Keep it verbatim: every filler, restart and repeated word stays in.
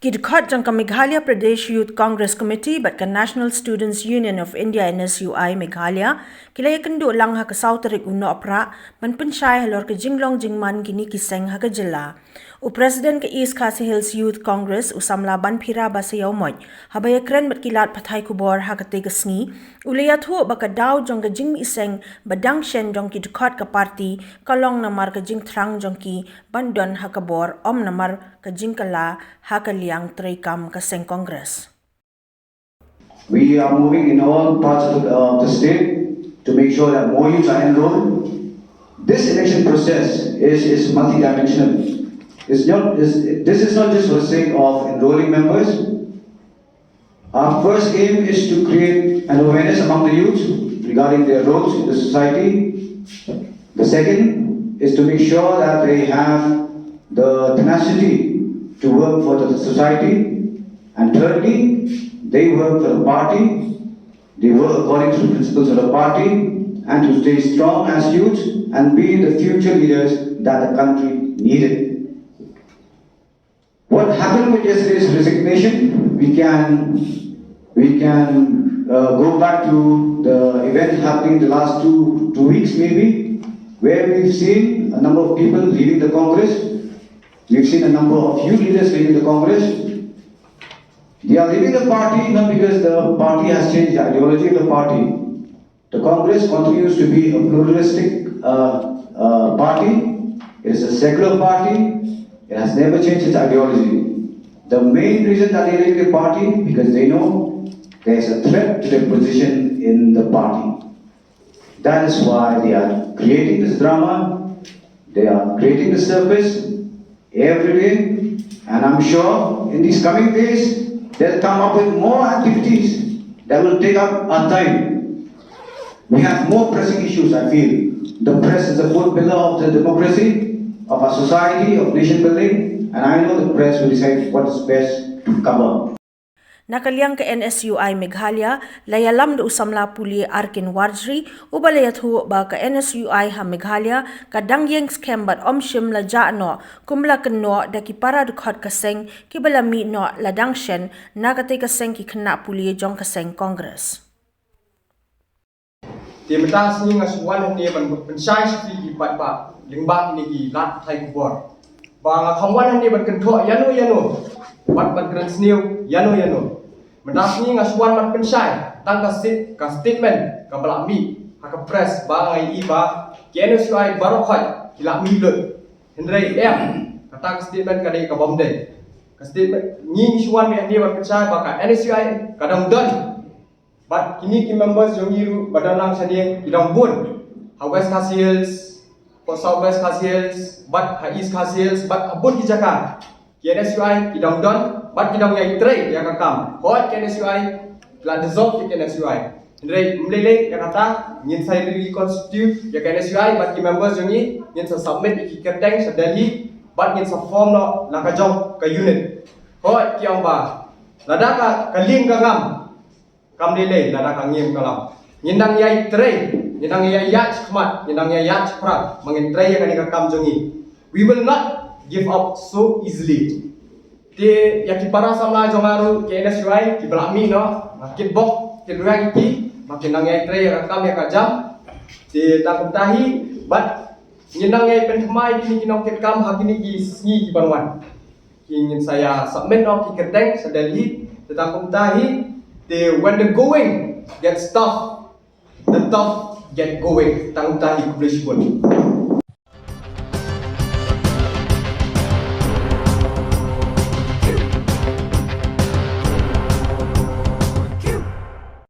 Ki dkhot jong ka Meghalaya Pradesh Youth Congress Committee bad ka National Students Union of India, N S U I, Meghalaya ki la ïakynduh lang ha ka saw tarik u Nohprah ban pynshai halor ka jinglong jingman kine ki seng ha ka jylla. U President ka East Khasi Hills Youth Congress, u samla Banphira Basaiawmoit, haba ïakren bad ki lad pathai khubor ha katei ka sngi, u la ïathuh ba ka daw jong ka jingmih seng ba dang shen jong ki dkhot ka party ka long namar ka jingthrang jong ki ban don ha ka bor, ym namar ka jingkylla ha ka liang treikam ka seng Congress. We are moving in all parts of the, of the state to make sure that more youths are enrolled. This election process is, is multidimensional. It's not, is, this is not just for the sake of enrolling members. Our first aim is to create an awareness among the youth regarding their roles in the society. The second is to make sure that they have the tenacity to work for the society. And thirdly, they work for the party, they work according to the principles of the party, and to stay strong as youth and be the future leaders that the country needed. What happened with yesterday's resignation, we can we can uh, go back to the event happening the last two two weeks maybe, where we've seen a number of people leaving the Congress. We've seen a number of youth leaders leaving the Congress. They are leaving the party not because the party has changed the ideology of the party. The Congress continues to be a pluralistic uh, uh, party. It is a secular party. It has never changed its ideology. The main reason that they leave the party because they know there is a threat to their position in the party. That is why they are creating this drama. They are creating the circus every day, and I'm sure in these coming days they'll come up with more activities that will take up our time. We have more pressing issues, I feel. The press is the fourth pillar of the democracy, of our society, of nation building, and I know the press will decide what is best to cover. Na ka liang ka N S U I Meghalaya, la ïalam da u samla pule Arkin Warjri, uba la ïathuh ba ka N S U I ha Meghalaya ka dang ïeng skhem bad ym shym la jah noh kumba la kynnoh da ki para dkhot ka seng kiba la mih noh la dang shen na katei ka seng ki khynnah pule jong ka seng Congress. Te mynta sngi nga shu wan hangne ban pynshai sha phi ki paidbah lyngba kine ki lad pathai khubor ba nga kham wan hangne ban kynthoh ïano ïano bad ban kren sniew ïano ïano. Mynta sngi nga shu wan ban pynshai tang ka state, ka statement kaba la mih ha ka press ba nga ïohi ba ki N S U I baroh khoit ki la mih lut. Hynrei em, kata ka statement ka dei kaba ym dei. Ka statement ngi ngi shu wan hangne ban pynshai ba ka N S U I ka dang don. Bad kine ki members jong ngi ruh ba don lang shane ki dang bun ha West Khasi Hills, South West Khasi Hills, bad ha East Khasi Hills, bad ha bun ki jaka. Ki N S U I ki dang don bad ki dang ïai trei ïa ka kam. Hooid ki N S U I ki la dissolve ki N S U I. Hynrei ym lei lei ïa kata, ngin sa reconstitute ïa ka N S U I bad ki members jong ngi, ngin sa submit ïa ki kyrteng sha Delhi bad ngin sa form noh la ka jong ka unit. Hooid ki ong ba lada ka lieng ka ngam, kam lei lei lada ka ngiem ka lam. Ngin dang ïai trei, ngin dang ïai ïaid shakhmat, ngin dang ïai ïaid shaphrang ba ngin trei ïa kane ka kam jong ngi. We will not give up so easily. Te ïa ki para samla jong nga ruh ki N S U I kiba la mih noh, nga kitbok kitrwiang ïa ki ba kin dang ïai trei ïa ka kam ïa ka jam. Te tang kumta hi bad ngin dang ïai pynthymmai kine ki nongkitkam ha kine ki sngi ki ban wan. Ki ngin sa ïa submit noh ki kyrteng sha Delhi. Te tang kumta hi, te when the going gets tough, the tough get going. Tang kumta hi, khublei shibun.